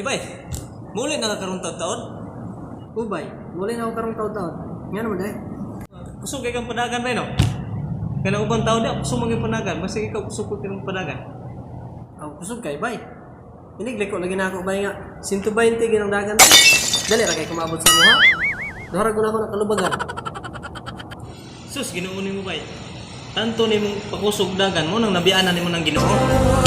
Ay bay, muli na ka karong taon. Ubay, muli na ako karong taon-taon. Nga naman day. Kusog kay kang panagan bay, no? Kanang ubang taon di kusog man panagan, basta ikaw kusog ko tinong panagan. Aw, kusog kay bay. Inigliko lagi na ako bay nga 120 ginang dagan. Dali ra kay kumabot sa muha. Duha ra gud ako nakalubagan. Sus, Ginoo nimo bay. Tanto nimong pakusog dagan mo nang nabianan nimo ng Ginoo.